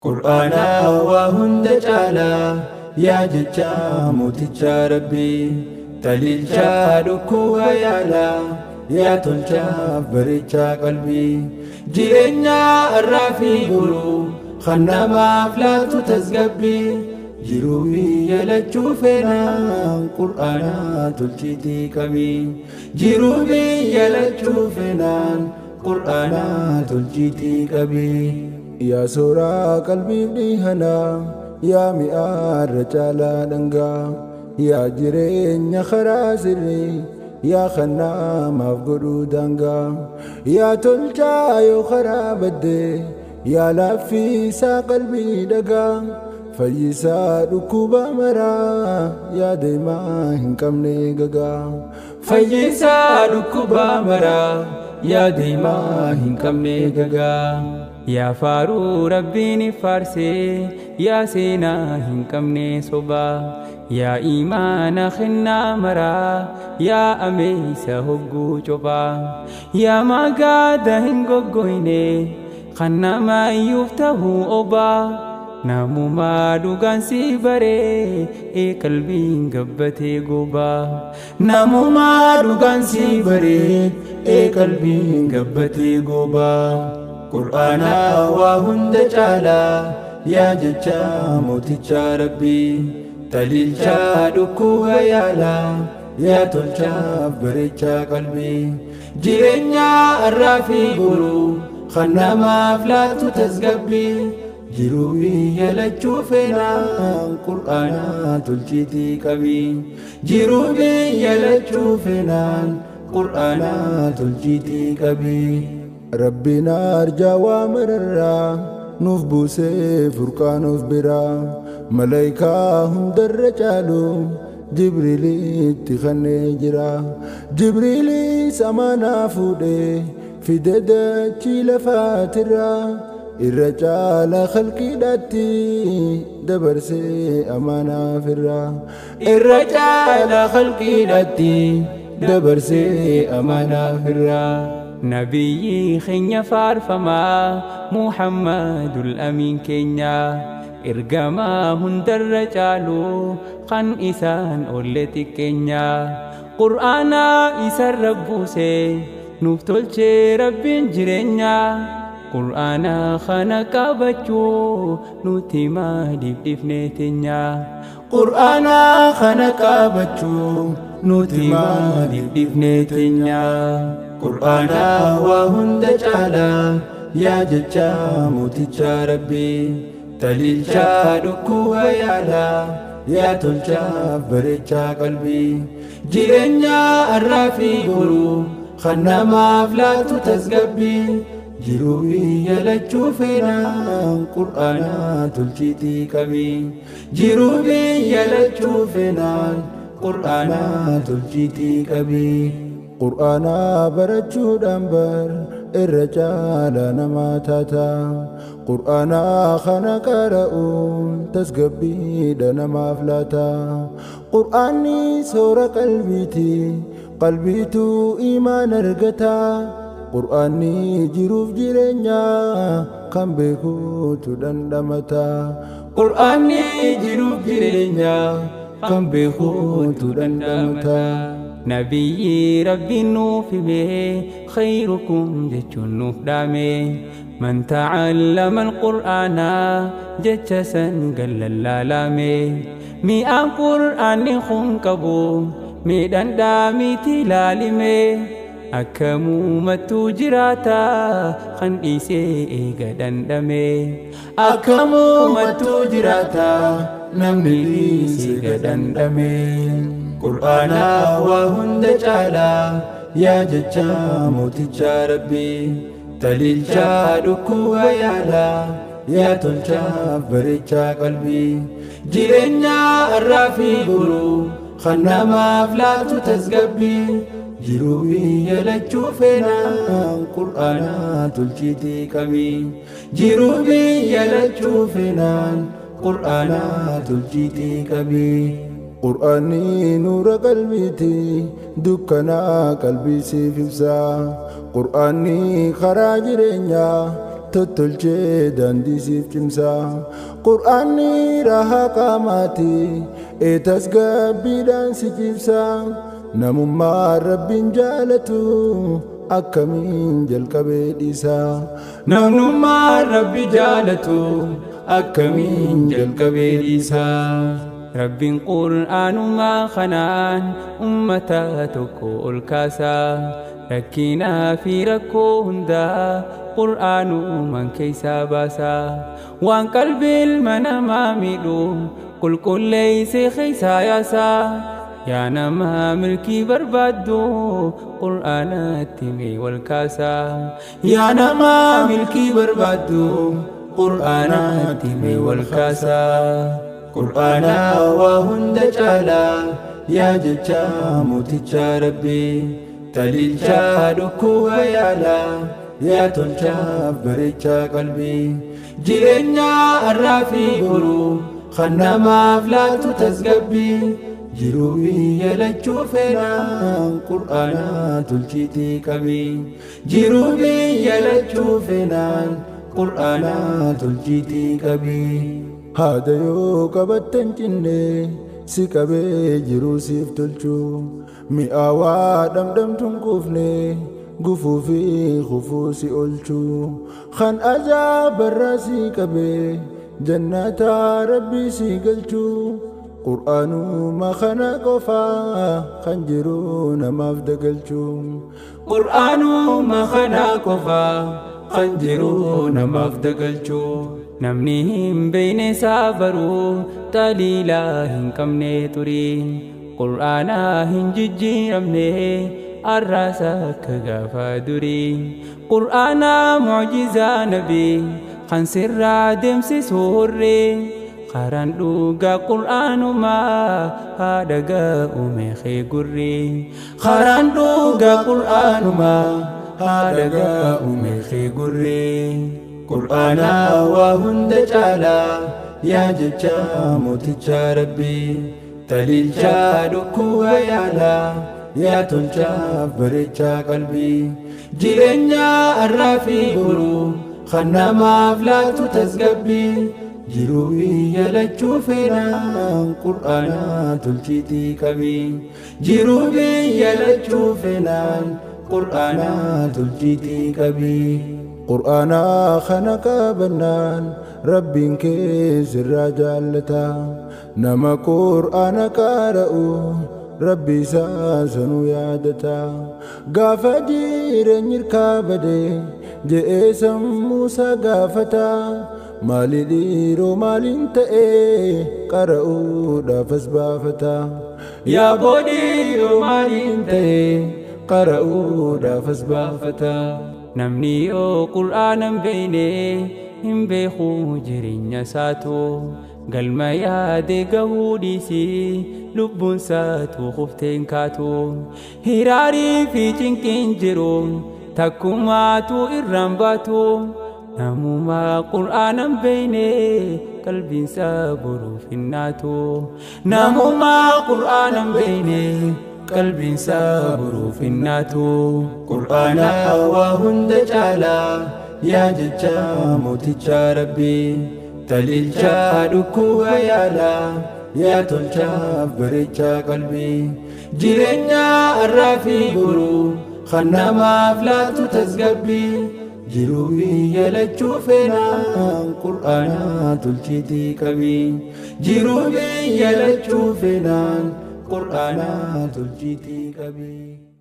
Qur'aanaa waa hunda caalaa yaa jecha mooticha Rabbii taliilchaa dhukkuba yaalaa yaa tolchaaf bareechaa qalbii jireenya har'aa fi boruu kan namaaf laatu tasgabbii jiruu biyya lachuu feenaan Qur'aanaa tolchiitii qabii jiruu biyya lachuu feenaan Qur'aanaa tolchiitii qabii. Yaa sooraa qalbiif dhihanaa yaa mi'aarra caalaa dhangaa yaa jireenya karaa sirrii yaa kan namaaf godhuu daangaa yaa tolchaa yoo karaa baddee yaa laaffisaa qalbii dhagaa fayyisaa dhukkuba maraa yaa deemaa hin qabne gagaa. Fayyisaa dhukkuba maraa yaa deemaa hin qabne gagaa. Yaa faaruu Rabbiin faarsee yaa seenaa hin qabne sobaa yaa imaana kennaa maraa yaa ameessa hogguu cophaa yaa magaada hin goggoyne kan nama iyyuuf ta'uu obaa namumaa dhugaan si baree ee qalbiin gabbatee gobaa Namumaa dhugaan si baree ee qalbiin gabbatee gobaa. Qur'aanaa waa hunda caalaa yaa jecha mooticha Rabbii taliilchaa dhukkuba yaalaa yaa tolchaaf bareechaa qalbii jireenya har'aa fi boruu kan namaaf laatu tasgabbii jiruu biyya lachuu feenaan Qur'aanaa tolchiitii qabii jiruu biyya lachuu feenaan Qur'aanaa tolchiitii qabii. Rabbiin arjaa waa mararraa nuuf buusee furqaan of biraa malaayikaa hundarra caalu Jibriilitti kennee jira. Jibriilis amaanaa fuudhee fide dachii lafaatirraa irra caala khalqiidhaatti dabarsee amaanaa firraa. Irra caala khalqiidhaatti dabarsee amaanaa firraa. Nabiyyi keenya faarfamaa Muhammadul Amiin keenya ergamaa hundarra caalu kan isaan olle xiqqeenya Qur'aanaa isarra buuse nuuf tolchee Rabbiin jireenya Qur'aanaa kana qabachuu nuti maaliif dhiifne teenya Qur'aanaa kana qabachuu nuti maaliif dhiifne teenya. Qur'aanaa waa hunda caalaa yaa jecha mooticha Rabbii taliilchaa dhukkuba yaalaa yaa tolchaaf bareechaa qalbii jireenya har'aa fi boruu kan namaaf laatu tasgabbii jiruu biyya lachuu feenaan Qur'aanaa tolchiitii qabii jiruu biyya lachuu feenaan Qur'aanaa tolchiitii qabii. Qur'aanaa barachuudhaan bar irra caala namaa taata. Qur'aanaa kana qara'uun tasgabbiidha namaaf laata. Qur'aanni soora qalbiiti, qalbiitu imaan argata. Qur'aanni jiruuf jireenya kan beekuutu dhandhamata. Qur'aanni jiruuf jireenya kan beekuutu dhandhamata. Nabiyyi Rabbiin nuuf himee khayrukum jechuun nuuf dhaame man ta'allama al-Qur'aana jecha san gallallaalame mi'aan Qur'aanni kun qabu miidhaan dhaamiitti ilaalime akkamumattuu jiraata kan dhiisee eega dhandhame Akkamumattuu jiraata namni dhiisee eega dhandhame. Qur'aanaa waa hunda caalaa yaa jecha mooticha Rabbii taliilchaa dhukkuba yaalaa yaa tolchaaf bareechaa qalbii jireenya har'aa fi boruu kan namaaf laatu tasgabbii jiruu biyya lachuu feenaan Qur'aanaa tolchiitii qabii jiruu biyya lachuu feenaan Qur'aanaa tolchiitii qabii. Qur'aanni nuura qalbiiti dukkanaa qalbii siif ibsa. Qur'aanni karaa jireenyaa Tottolchee daandii siif cimsa. Qur'aanni rahaa qaamaati eetas gabbiidhaan si cibsa. Namummaa Rabbiin jaalatu akkamiin jalqabee dhiisa. Namummaa Rabbi jaalatu akkamiin jalqabee dhiisa. Rabbiin qur'aanumaa kanaan ummata tokko ol kaasa. Rakkinaa fi rakkoo hundaa qur'aanumaan keessaa baasa. Waan qalbii ilma namaa miidhu qulqulleessee keessaa yaasa. Yaa nama milkii barbaaddu qur'aanatti mee wal kaasa. Yaa nama milkii barbaaddu qur'aanatti mee wal kaasa. Qur'aana waa hunda caalaa yaa jecha mooticha Rabbii. Taliilchaa dhukkuba yaalaa yaa tolchaaf bareechaa qalbii. Jireenya har'aa fi boruu kan namaaf laatu tasgabbii. Jiruu biyya lachuu feenaan qur'aana tolchiitii qabii. Jiruu biyya lachuu feenaan qur'aana tolchiitii qabii. Haada yoo qabatte hin cinne si qabee jiruu siif tolchuu. Mi'aawaa dhamdhamtuun quufne gufuu fi kufuu si oolchuu. Kan ajaabarraa si qabee jannata Rabbii si galchuu. Qur'aanuma kana qofaa kan jiru namaaf dagalchuu. Qur'aanuma kana qofaa kan jiru namaaf dagalchuu. Namni hin beekne saabaruu taliilaa hin qabne turii. Qur'aana hin jijjiiramne arraasa akka gaafa durii. Qur'aana mucjizaa nabii kan sirraa deemsisu hurrii. Karaan dhugaa qur'aanumaa haadha ga'ume gurri. Karaan dhugaa qur'aanumaa haadha ga'ume gurri. Qur'aana waa hunda caalaa yaa jecha mooticha Rabbii. Taliilchaa dhukkuba yaalaa yaa tolchaaf bareechaa qalbii. Jireenya har'aa fi boruu kan namaaf laatu tasgabbii. Jiruu biyya lachuu feenaan qur'aana tolchiitii qabii. Jiruu biyya lachuu feenaan qur'aana tolchiitii qabii. Qur'aana kana qabannaan Rabbiin kee sirraa jaallata. Nama qur'aana qara'u Rabbi isaa sanuu yaadata. Gaafa jireenyi hirkaa bade je'ee sammuu isaa gaafata. Maali dhiiroo maaliin ta'ee qara'uudhaaf as baafata. Yaa boodhiiroo maaliin ta'ee qara'uudhaaf as baafata. Namni yoo qur'aana hin beekne hin beeku jireenya isaatu. Galma yaade gahuu dhiisii lubbuun isaatu kuftee hin kaatu. Hiraarii fi cinqiin jiru takkumaatu irraan baatu. Namuma qur'aana hin beekne qalbiin isaa boruuf hin naatu. Namuma qur'aana hin beekne qalbiin isaa boruuf hin naatu. Qur'aana waa hunda caalaa yaa jecha mooticha Rabbii. Taliilchaa dhukkuba yaalaa yaa tolchaaf bareechaa qalbii. Jireenya har'aa fi boruu kan namaaf laatu tasgabbii. Jiruu biyya lachuu feenaan qur'aana tolchiitii qabii. Jiruu biyya lachuu feenaan qur'aana tolchiitii qabii.